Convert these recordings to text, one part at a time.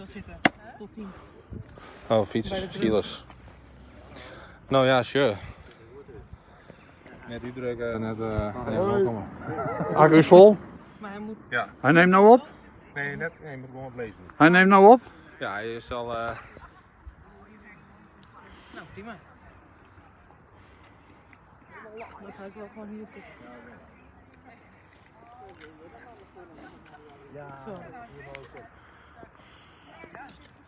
zitten. Tot ziens. Oh, fytsers, skielers. No ja, sure. Net útdrukke, net uh, Accu is vol. Maar hij moet... Ja. Hij neemt nou op. Nee, net, nee, je moet gewoon wat lezen. Hij neemt nou op. Ja, hij is al. Nou, prima. Dan ga ik wel gewoon hier zitten. Zo.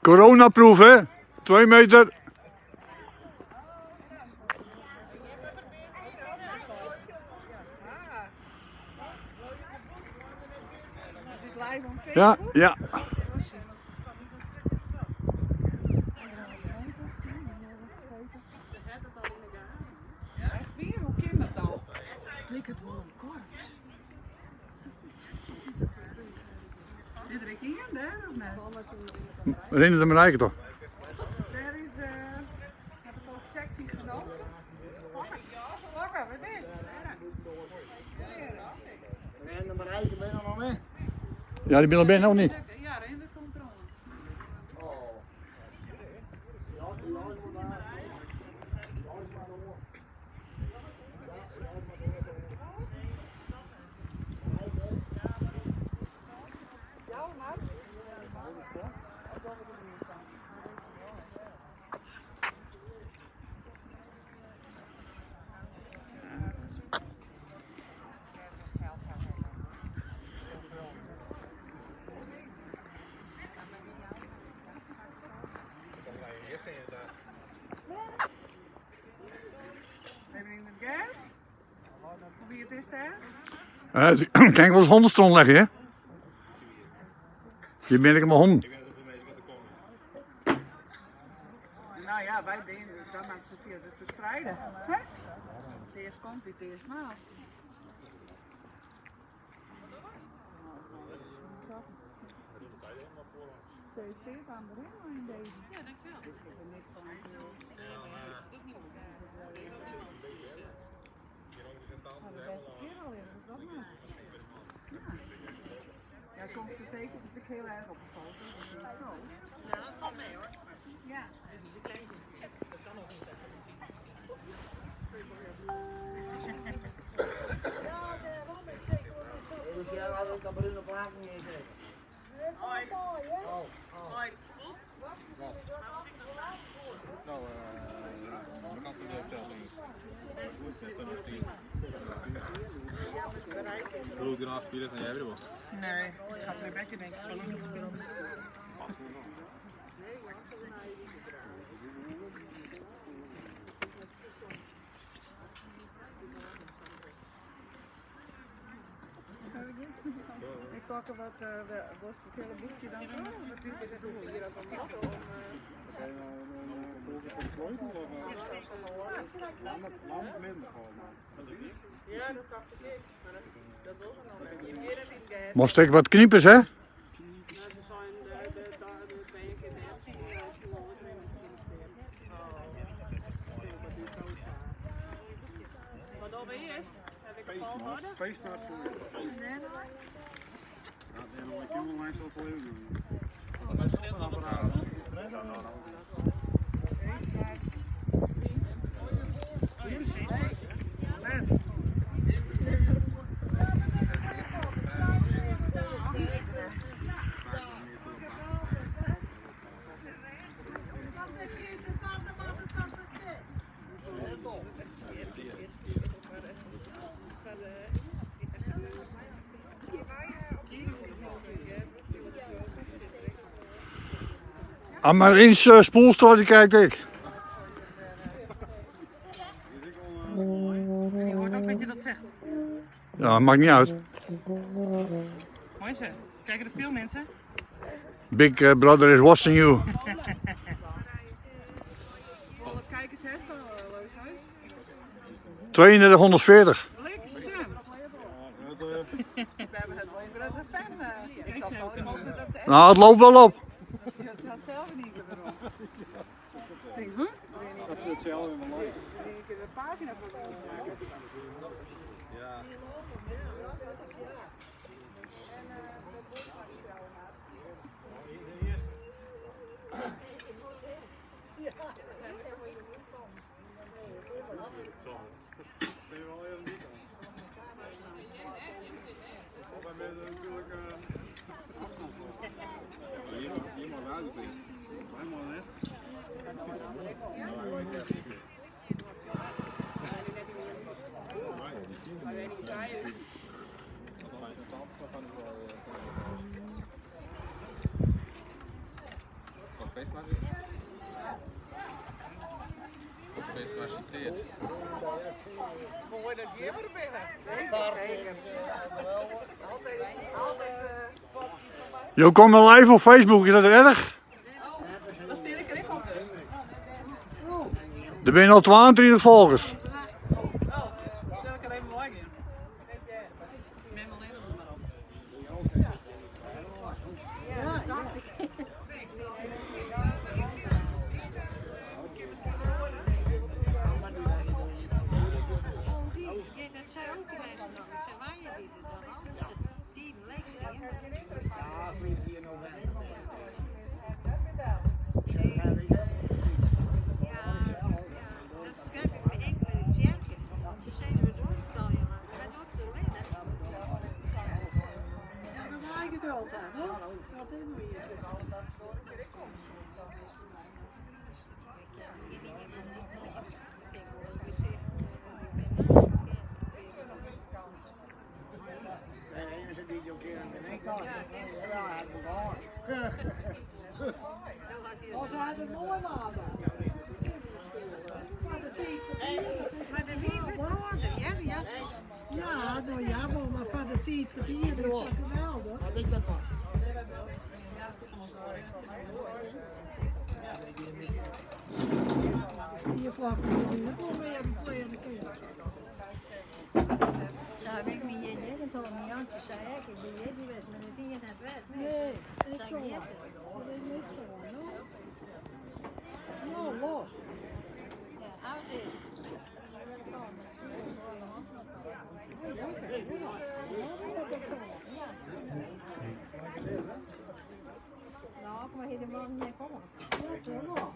Coronaproof hè? 2 meter. Is het live op Facebook? Ja, ja. Echt weer? Hoe kan dat nou? Klik het wel een korps. Zit er ik in daar of niet? Rennen de Marijke toch? Daar is, heb ik al sexy genoten. Wakker, waar ben je? En de Marijke ben je nog mee? Ja, die ben al binnen of niet? Ja, Render komt eronder. Ja, maar. Neem je in de gas? Hoe het is daar? Kan ik wel eens hondenstront leggen hè? Hier ben ik mijn hond. Nou ja, wij zijn dus dan maakt ze via het verspreiden. Hè? Het eerst komt, het eerst maal. Gefeliciteerd aan de ring in deze. Ja, dankjewel. Ik ben niks van. Nou, de beste kerel is het dat maar. Ja. Ja, komt de teken natuurlijk heel erg op de foto. Dat is niet zo. Ja, dat valt mee hoor. Ja. Het is niet een kleintje. Dat kan ook niet echt zien. Dus jij had ook dat bruine plaat niet eens. Hoi. Oh, Hoi. Nou, de kant van de zelf niet. Hoe ik spelen dan jij weer wel. Nee, ik ga playbacken denk ik. Zo lang niet gespeeld. Ik pak er wat, was het hele boekje dan door? Of wat is het doel? Hier op een motto om, Ja, dat dacht ik. Maar dat was het al. Je meer het in gas. Moest ik wat kniepers hè? Nou, ze zijn de twee keer Maar dan ben je eerst. Heb ik een volgorde? Feestnacht voor Ja, en dan ik langs dat wel even doen. Ah, maar eens Spoelstra, die kijkt ik. Die hoort ook dat je dat zegt. Ja, maakt niet uit. Mooi zeg. Kijken er veel mensen? Big brother is watching you. Volle kijkers heeft al, Looshuis. 3240. Bliksem. We hebben het wel een grote fan. Ik dacht al, ik hoop dat ze echt... Nou, het loopt wel op. Dat ze dat zelf niet keer waarom. Ik denk, huh? Dat ze hetzelfde in mijn leven. Ik heb een pagina van maken. Ja. natuurlijk afstand van. Hier maar buiten zitten. Wij maar net. Feliciteerd. Mooi dat je er binnen. Zeker, zeker. Altijd, altijd. Je komt live op Facebook, is dat erg? Dan stuur ik er ik op dus. Er zijn al 32 volgers. Oh, zal ik er even mooi in? Neem alleen nog maar op. Die, ja, dat zei ook de mensen nog. Ik zei, waar je die er dan al? Dat team leek staan. Ja, vliegt hier nog Ja, ja, dat begrijp ik bij Henk met het Sjerke. Ze zeiden, we doen het al, ja, maar wij doen het alleen. hè. Ja, dat maak ik het altijd, hoor. Dat doen we hier. Ik ken die niet meer. Ik denk wel eens gezegd, want ik ben net zo bekend. En de ene die ook keer aan de nek Ja, hij moet hard. Dan was hij Als zo. hij het mooi maken. Maar de tijd verdienen. Maar de wie vertoorder, ja, ja. Ja, nou ja, maar van de tijd verdienen is dat geweldig. Had ik dat was. Hier vlak voor de weer een tweede keer. Daar heb ik me hier net al mijn Jantje zei ik, ik ben hier die was, maar dat die het werd. Nee, ik Zei zo. ik niet. Dat is niet zo, no. Nou, los. Ja, hou zin. Lekker, ja. Ja, dat is toch. Ja. Nou, ik mag hier de man niet komen. Ja, zo nog.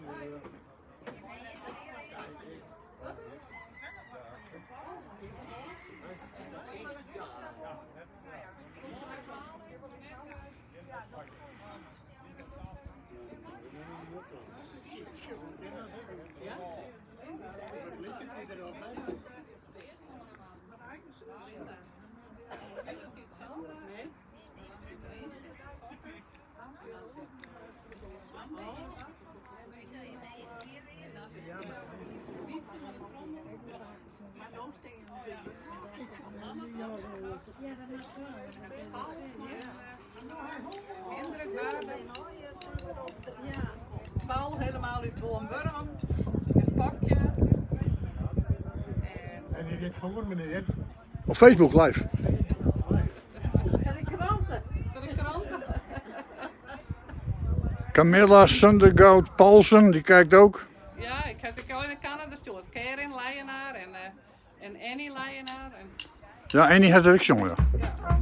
Ja, dat mag wel. Indrukwekkend. Ja. Paul helemaal uit Boomburm. Een vakje. En En die dit voor meneer. Op Facebook live. Ja, de kranten. voor de kranten. Camilla Sundergoud Paulsen, die kijkt ook. Ja, ik heb ze al in Canada gestuurd. Karin Leijenaar en Annie Leijenaar. En, Ja, en die heeft er ook jongen. Ja. ja.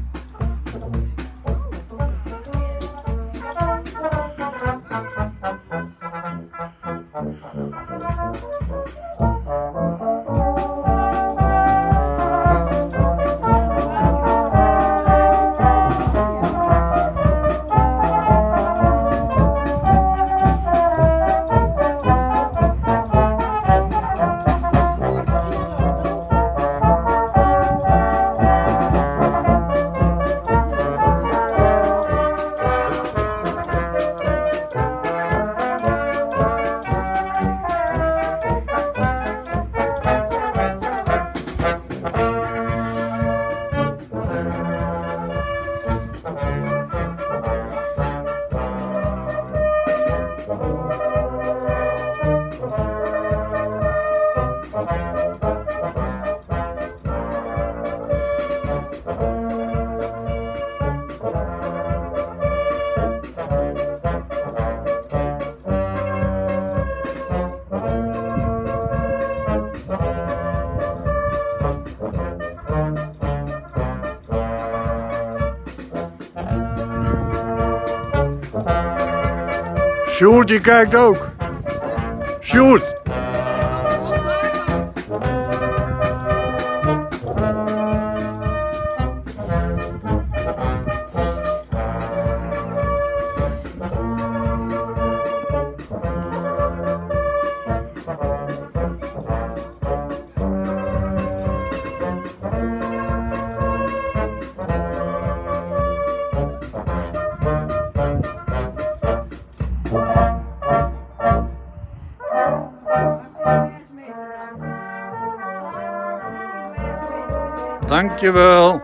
Sjoerd, die kijkt ook. Sjoerd. Kom, kom, kom. Dankjewol.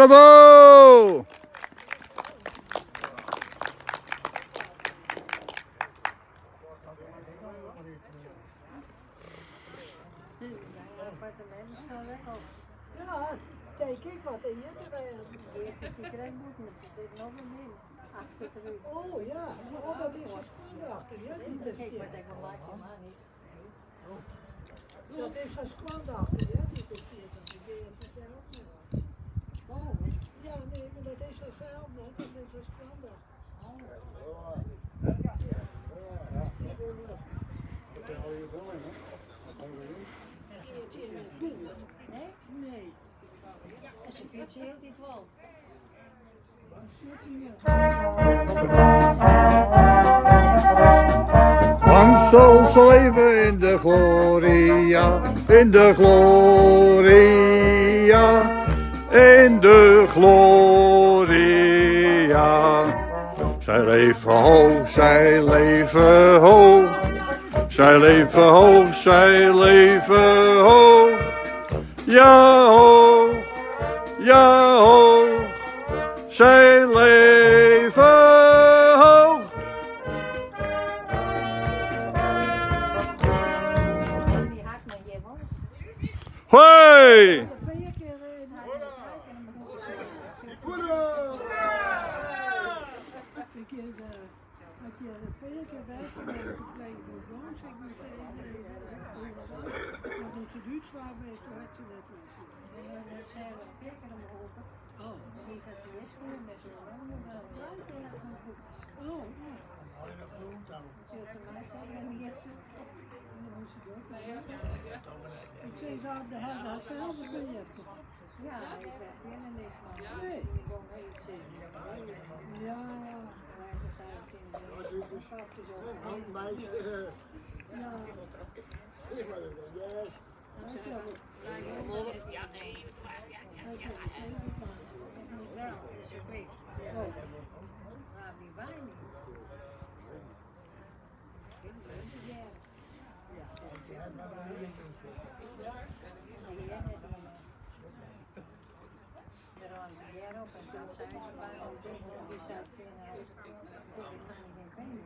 Bravo! Ja, denk ik wat in te Oh ja, oh, dat is een skoondochter, ja, die er zit. Dat is een skoondochter, ja, die er zit. Dat is ze zelf net. Ja, nee, maar dat is ze zelf net, dat is een skoondochter. Het is net goed. Nee? Nee. En ze fietsen heel dit wel. Lang zal ze leven in de gloria, in de gloria, in de gloria. Zij leven hoog, zij leven hoog, zij leven hoog, zij leven hoog. Ja hoog, ja hoog, zij leven hoog. Die haakt maar hier wel. Hoi! Een paar keer, Twee keer, had je een paar keer geweest, dan ben ik het leven gewoon, zeg maar, Maar toen ze Duits waren geweest, toen had ze dat wel. En dan zijn we een paar keer omgeroepen. Oh. Die zat ze gisteren met zo'n ronde wel Oh, ja. Zult ze mij zeggen en die heeft ze. Ik zei, ze de helft had zelf een beetje. Ja, ik ben binnen niks man. Nee. Ik kon heel zeggen. Ja, Maar ze zei het in de grapjes over. Een meisje. ja. Ik maar yes. Hij zei, Ja, nee. hij zei, Dat moet wel, dat is een beetje. Oh. Maar die wijn niet. Die ene die. Daar hadden ze hier op en toen zei ze waarom dit en die zat ze in huis. Ik kan geen pijn.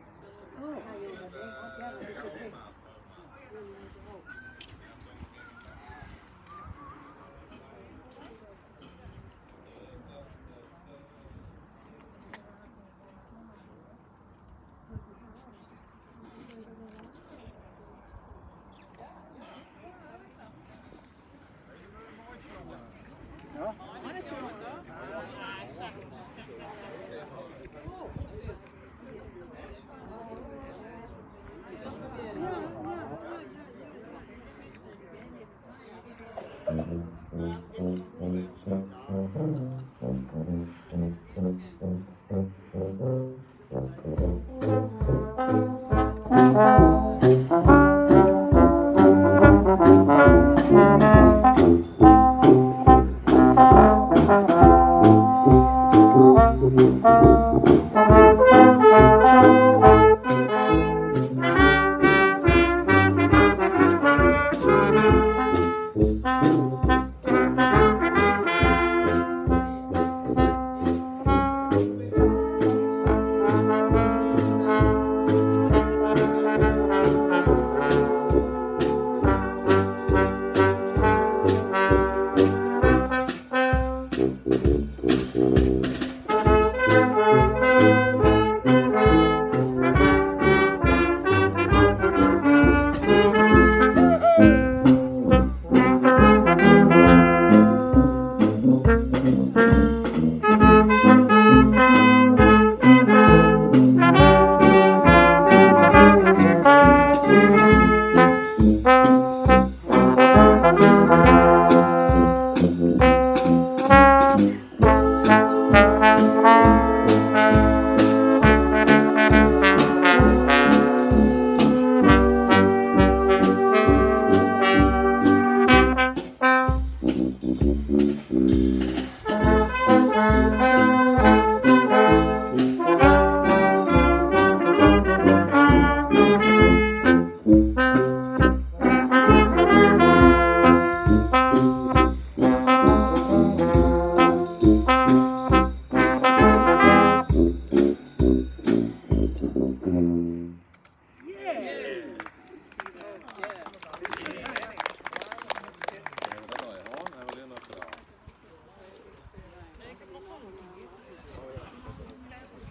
Oh. Ga je dat ding op? Ja, dat is het ding. Jullie moeten ook. Ja, ja, ja, ja, ja.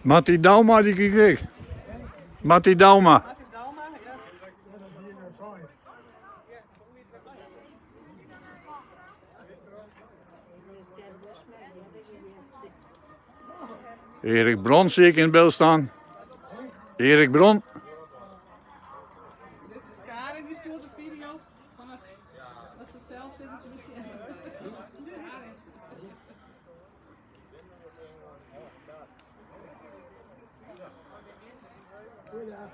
Mattie Douma dy ken ik ek. Mattie Douma. Mattie Douma, ja. Erik Bron zie ik in het beeld staan. Erik Bron. Dit is Karin, die stuurt de video van het, dat ze het zelf zitten te besjen. Karin. Goeiedag.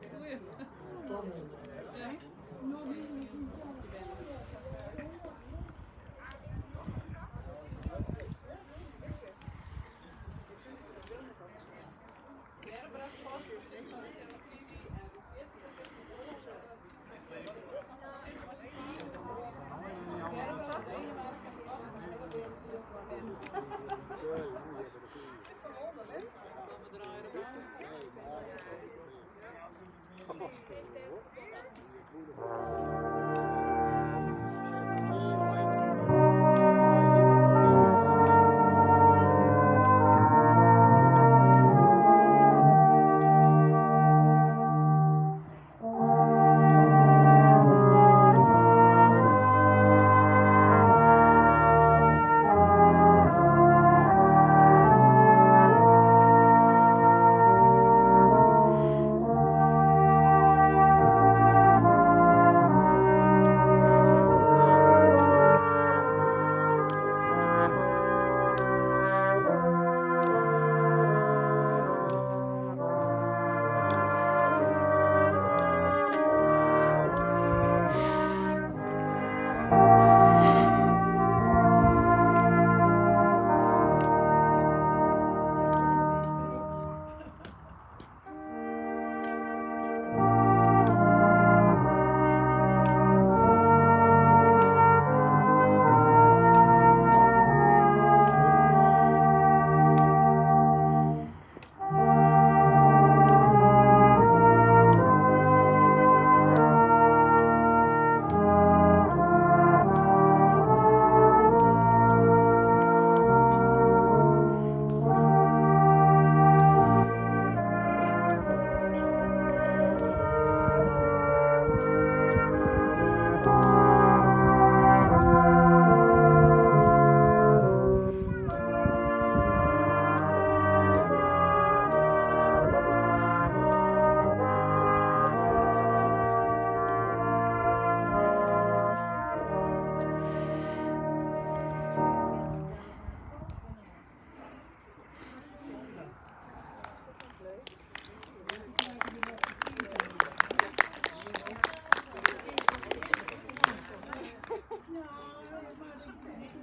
Goeie.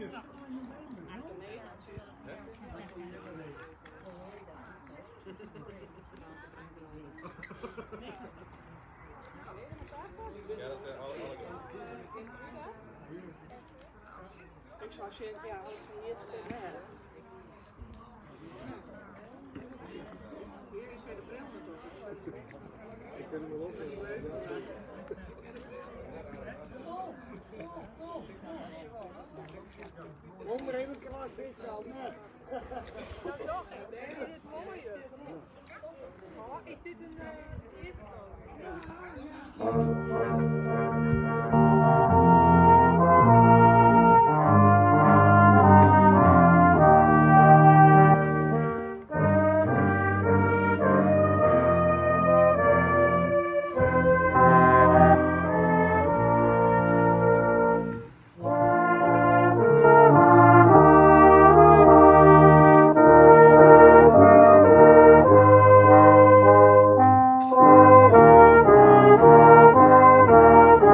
Ja. Ja, dat zijn alle, alle Ik zou zeggen, ja, als ze hier te hebben. Hier is weer de bril natuurlijk. Ik ben hem wel op. Onder even klaar zit al net. Nou toch, ik vind het mooier. Oh, is dit een eerbetoon? Thank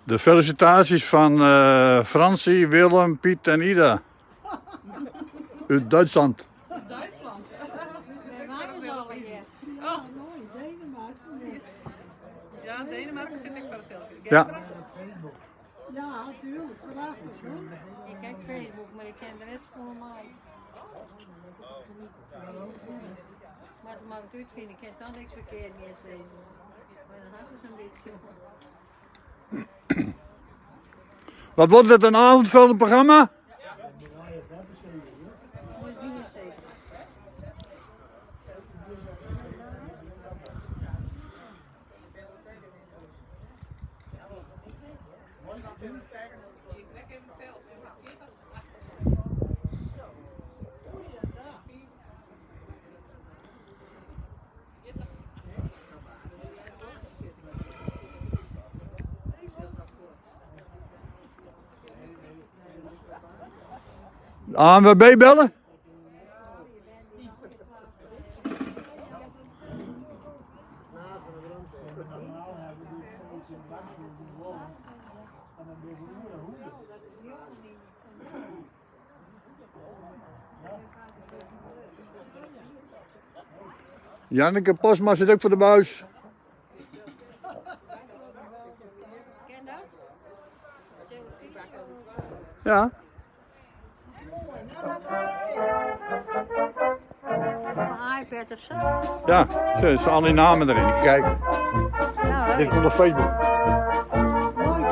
De felisitaasjes fan Francie, Willem, Piet en Ida. Ut Duitsland. Duitsland. Wêr wenje se allegear? Ja, no, yn Denemarken. Ja, Denemarken sit ek foar de telefyzje. Ja. Ja, tuurlijk, prachtich hoor. Ik ha ek Facebook, mar ik kin der net safolle mei. Moat ik mar wat útfine, ik kin toch niks ferkeard mear sizze. Mar dan hat it in bytsje. Wat wordt het een avondvullend programma? Moast bier sizze. ANWB bellen? Janneke Postma sit ek foar de buis. Ken dat? Televyzje? Ja. Op een iPad of zo? Ja, ze staan al die namen erin. Kijk, Ja, dit leuk. komt op Facebook. Mooi.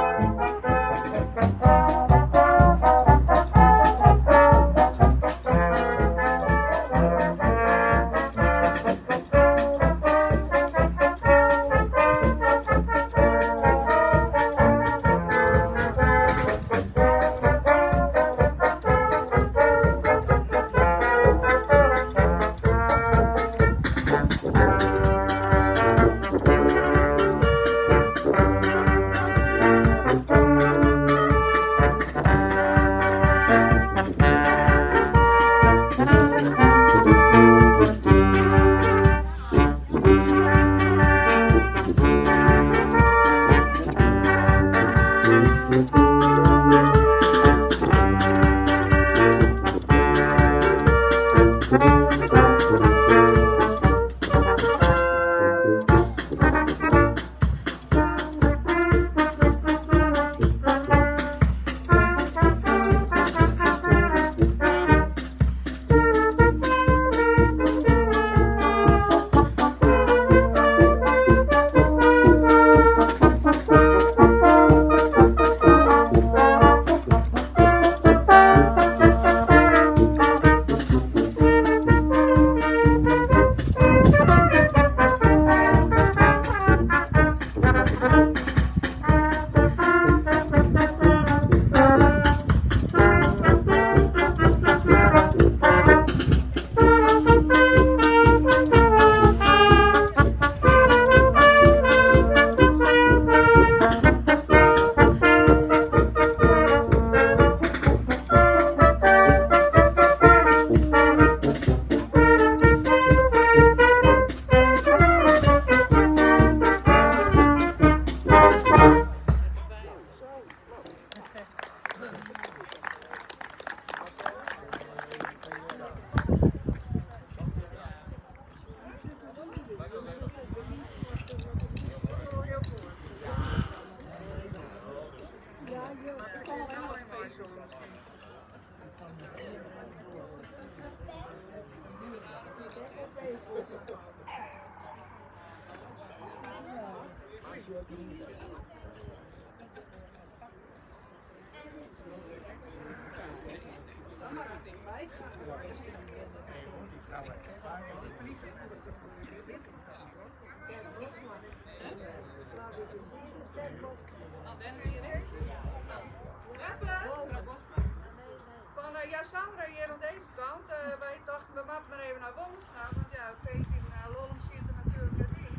Van ja, Sandra hier aan deze kant. Wij dachten we moeten maar even naar Wollem gaan, want ja, het feest in Lollum zit er natuurlijk net in.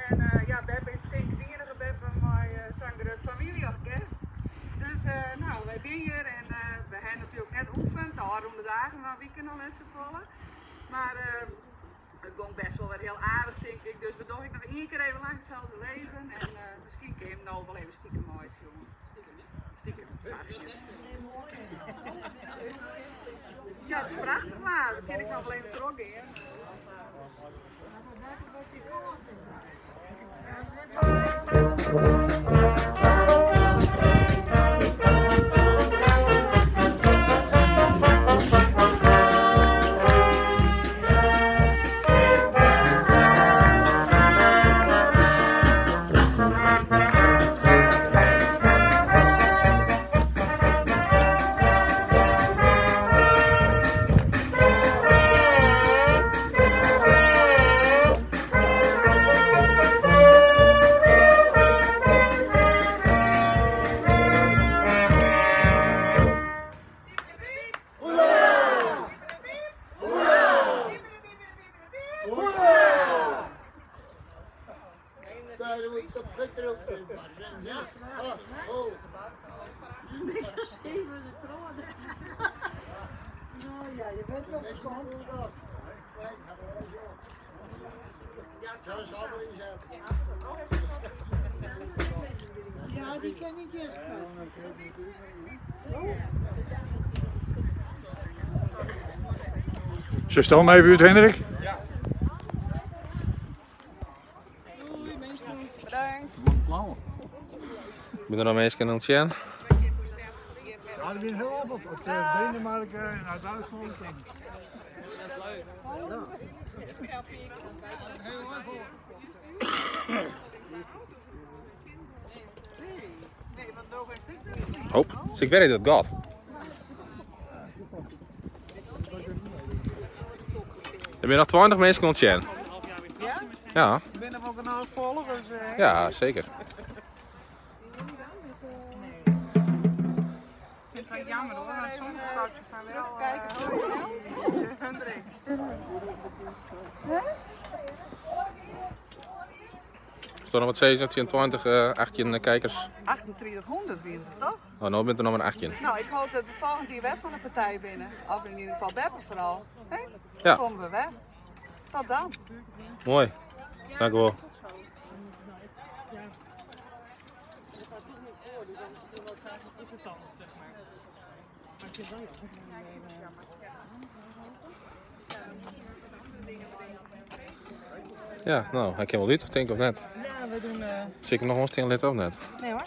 En ja, Beppe is denk ik de enige Beppe met zijn groot familieorkest. Dus nou, wij zijn hier en we hebben natuurlijk net oefend, de oude dagen van weekend al net zo volle. Maar It gong best wol wer hiel aardich tink ik, dus we dogge ek noch ien kear even lang zal ze leven en miskien kin jim no wol even stikem meisjonge. Stikem, zachtjes. Ja, it is prachtich waar, dan kin ik noch wol even trochgean. Ja, die ken ik eerst Silst hem even út, Hendrik? Bedankt. Binne der noch minsken oan it sjen? Ja, der binne hiel op op Denemarken en uit Duitsland. En... Ja. Hoop, sil ik wer yn dat gat. Der binne noch 20 minsken oan it sjen. Ja? Ja. Binne wol genôch followers. Ja, seker. Ik vind het jammer hoor, want sommige fouten zijn wel... Hendrik. Is der noch wat sizze tsjin 20, 18 kijkers? 3800 wiene it toch? Oh, no binne der noch mar 18. No, ik hoop dat we folgjend jier wer fan de partij binne. Of yn ieder gefal Beppe foaral. Hè? Ja. Dan komme we wer. Tot dan. Moai. Dankjewol. Ja, no, hy kin wol út, tink of net? Ja, we doen. Sil ik him noch oanstean litte of net? Nee hoor.